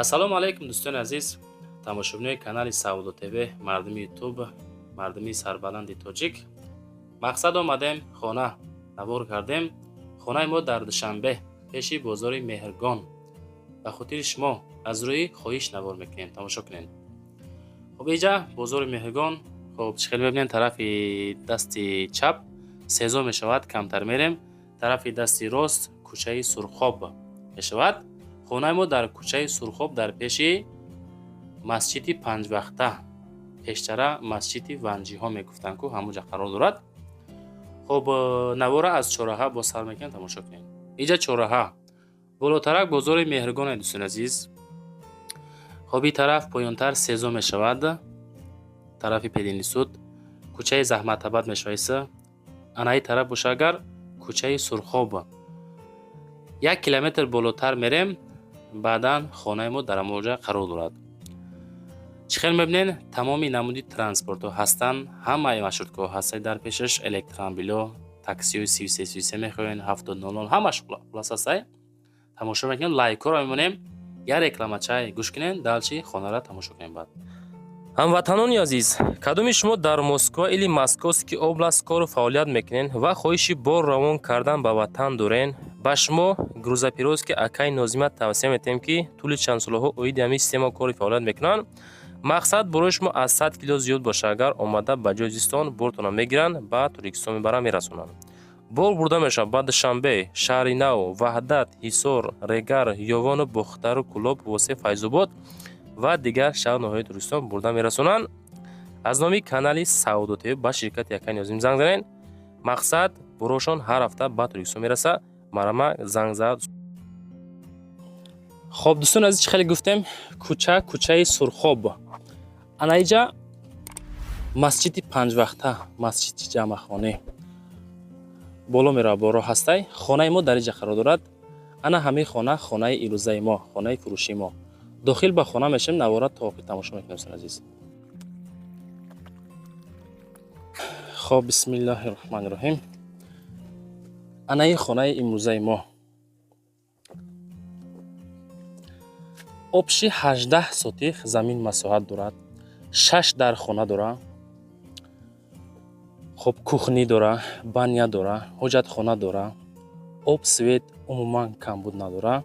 Ассалому алайкум, дӯстони азиз, тамошобинои канали Савдо ТВ, мардуми Ютуб, мардуми сарбаланди тоҷик. Мақсад омадем, хона навор кардем. Хонаи мо дар Душанбе, пеши бозори Меҳргон. Ба хотири шумо аз рӯи хоҳиш навор мекунем, тамошо кунем. Хуб, иҷа бозори Меҳргон. Хуб, чӣ хел мебинем, тарафи дасти чап сезо мешавад, камтар мерем, тарафи дасти рост кӯчаи Сурхоб мешавад. Хонаи мо дар кӯчаи Сурхоб, дар пеши масҷиди панҷвақта, пештара масҷиди Ванҷиҳо мегуфтанд ку, ҳамонҷа қарор дорад. Хуб, навора аз чораҳа боз сар мекунем, тамошо кунем. Иҷа чораҳа, болотарак бозори Меҳргоне, дӯстони азиз. Хуб, ин тараф поёнтар сезо мешавад, тарафи пединститут, кӯчаи Заҳматабад мешавад. Ана ин тараф боша агар кӯчаи Сурхоб, 1 километр болотар мерем, баъдан хонаи мо дар ҳамонҷа қарор дорад. Чӣ хел мебинен, тамоми намуди транспортҳо ҳастанд, ҳамаи маршруткаҳо ҳастанд дар пешаш, электромобилҳо, таксиҳои 33 33 мехоҳен, 70 00, ҳамаш хулас ҳастай. Тамошо мекунем, лайкҳоро мемонем, як рекламачай гӯш кунем, дальше хонара тамошо кунем баъд. Ҳамватанони азиз, кадоми шумо дар Москва или Московский область кору фаъолият мекунед ва хоҳиши бор равон кардан ба ватан дорен, ба шумо грузоперевозки акаи Нозима тавсия метиҳем, ки тӯли чанд солаҳо оиди ҳамин система кори фаъолият мекунанд. Мақсад, борои шумо аз 100 кило зиёд боша агар, омада ба ҷои зистон бортонро мегиранд, ба Тоҷикистон мебаранд, мерасонанд. Бор бурда мешавад ба Душанбе, Шаҳри Нав, Ваҳдат, Ҳисор, Регар, Ёвону Бохтару Кӯлоб, Восе, Файзобод ва дигар шаҳру ноҳияи Тоҷикистон бурда мерасонанд. Аз номи канали Савдо ТВ ба ширкати акаи Нозим занг занед. Мақсад, борошон ҳар ҳафта ба Тоҷикистон мерасад. Марама занг зад. Хоб, дӯстони азиз, чӣ хеле гуфтем, кӯча кӯчаи Сурхоб. Ана иҷа масҷиди панҷвақта, масҷиди ҷамъахонӣ боло меравад, боро ҳастай. Хонаи мо дар иҷа қарор дорад. Ана ҳамин хона, хонаи ирӯзаи мо, хонаи фурӯшии мо. Дохил ба хона мешавем, навора то охир тамошо мекунем, дӯстони азиз. Хоб, бисмиллаҳи роҳмани роҳим. Ана ин хонаи имрӯзаи мо. Общий 18 сотих замин масоҳат дорад, шаш дар хона дора. Хоб, кухни дора, баня дора, ҳоҷатхона дора, об, свет умуман камбуд надора.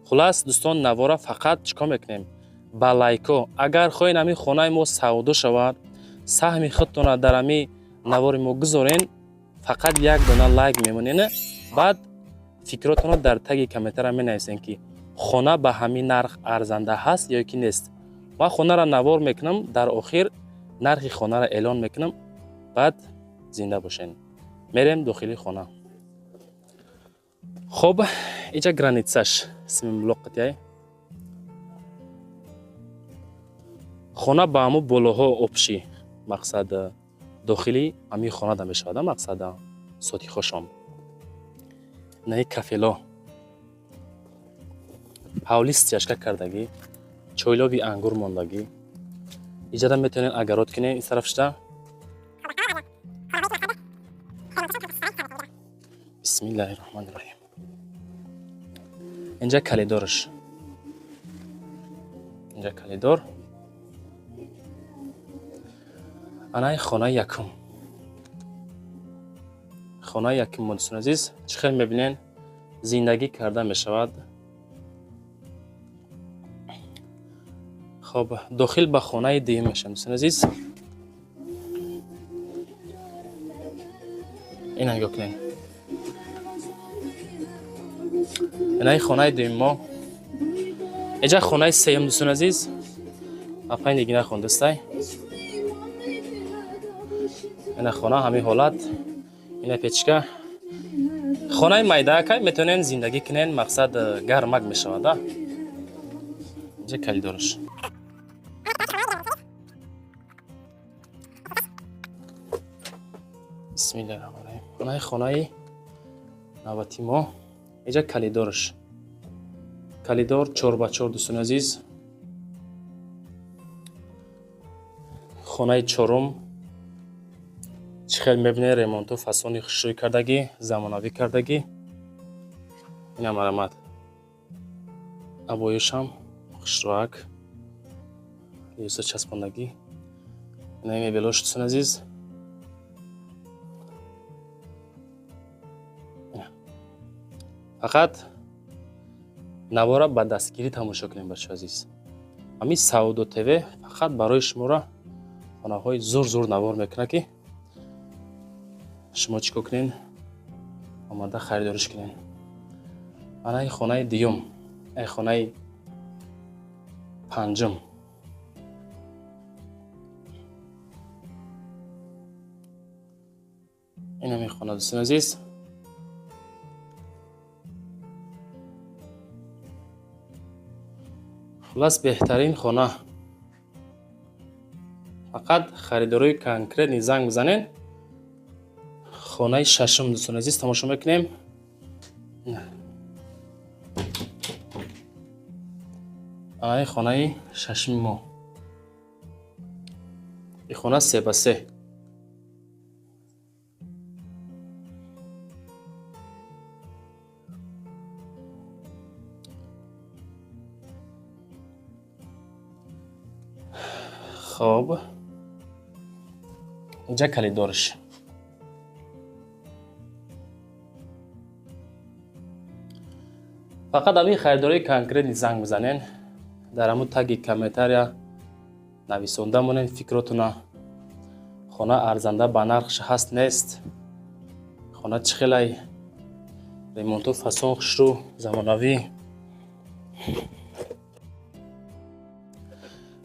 Хулас, дӯстон, навора фақат чӣ кор мекунем? Ба лайко. Агар хоҳед ҳамин хонаи мо савдо шавад, саҳми худтона дар ҳамин навори мо гузорен, фақат як дона лайк мемонен, баъд фикротонро дар таги комментария менависен, ки хона ба ҳамин нарх арзанда ҳаст ё ки нест. Ман хонаро навор мекунам, дар охир нархи хонаро эълон мекунам. Баъд зинда бошен. Мерем дохили хона. Хоб, иҷа границаш симимлоқатяй. Хона ба ҳамо болоҳо общий, мақсад, дохили ҳамин хона да мешавад, мақсад, сотихошон. Наи кафело, ҳавли стяжка кардагӣ, чойлоби ангур мондагӣ. Иҷада метавонед огород кунед ин тараф шуда. Бисмиллаҳи роҳмани роҳим. Инҷа калидорш, инҷа калидор. Анаи хонаи якум, хонаи якум мо, дӯстони азиз. Чӣ хел мебинен, зиндагӣ карда мешавад. Хоб, дохил ба хонаи дуюм мешавем, дӯстони азиз. Ина нигоҳ кунед, инаи хонаи дуюм мо. Иҷа хонаи сеюм, дӯстони азиз. Апай Нигина хондастай. Ина хона ҳамин ҳолат, ина печка. Хонаи майдаакай, метавонен зиндагӣ кунен, мақсад, гармак мешавад. Инҷа калидораш. Бисмиллаҳи роҳмани роҳим. Хонаи навбати мо. Инҷа калидораш, калидор 4 ба 4, дӯстони азиз. Хонаи чорум. Чӣ хел мебинед, ремонту фасони хушрӯй кардагӣ, замонавӣ кардагӣ. Ина, марамат, обоюшам Хушроак либосо часпондагӣ. Инаи мебелош, дӯстони азиз. Фақат навора ба дастгирӣ тамошо кунем, бачаҳо азиз. Ҳамин Савдо ТВ фақат барои шуморо хонаҳои зур зур навор мекунад, ки шумо чӣ кор кунед? Омада харидориш кунед. Ана ин хонаи дуюм, ай хонаи панҷум. Инам ин хона, дӯстони азиз. Хуллас, беҳтарин хона. Фақат харидорои конкретный занг бизанед. Хонаи шашум, дӯстони азиз, тамошо мекунем. Анаи хонаи шашуми мо. Ин хона 3 ба 3. Хоб, инҷа калидорш. Фақат ҳамин харидорои конкретный занг бизанен. Дар ҳамун таги комментария нависонда монед фикротуна. Хона арзанда ба нархш ҳаст, нест, хона чӣ хелай, ремонту фасон, хушрӯ, замонавӣ.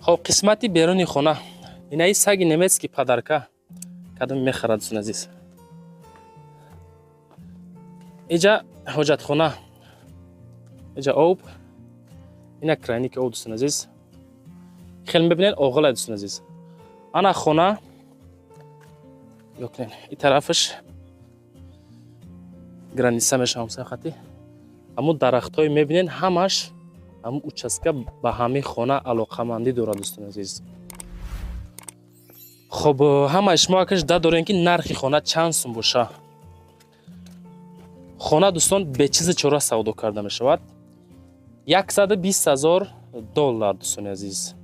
Хоб, қисмати беруни хона. Инаи саги немецкий подарка кадом мехарад, дӯстони азиз. Иҷа ҳоҷатхона, иҷа об, ина краники об, дӯстони азиз. Хеле мебинед, оғилай, дӯстони азиз. Ана хона ёкунед, и тарафаш граница мешавам сахати. Ҳамун дарахтҳое мебинед, ҳамаш ҳамун участка ба ҳамин хона алоқамандӣ дорад, дӯстони азиз. Хоб, ҳамаи шумо акаш да дорем, ки нархи хона чанд сум боша. Хона, дӯстон, бечизи чора савдо карда мешавад. 120 000 доллар, дӯстони азиз.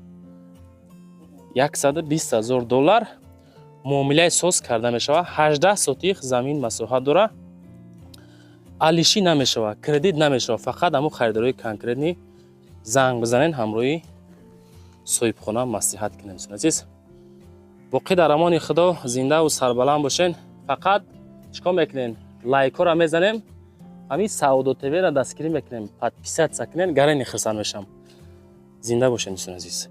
120 000 доллар муомилаи соз карда мешавад. 18 сотих замин масоҳат дорад. Алишӣ намешавад, кредит намешавад. Фақат ҳамун харидорои конкретный занг бизанед, ҳамроҳи соҳибхона маслиҳат кунем, дӯстони азиз. Боқӣ дар амони Худо, зиндаву сарбаланд бошен. Фақат чӣ кор мекунем? Лайкҳоро мезанем, ҳамин Савдо ТВ-ро дастгирӣ мекунем, подписаться кунем, гарани хурсанд мешавам. Зинда бошен, дӯстони азиз.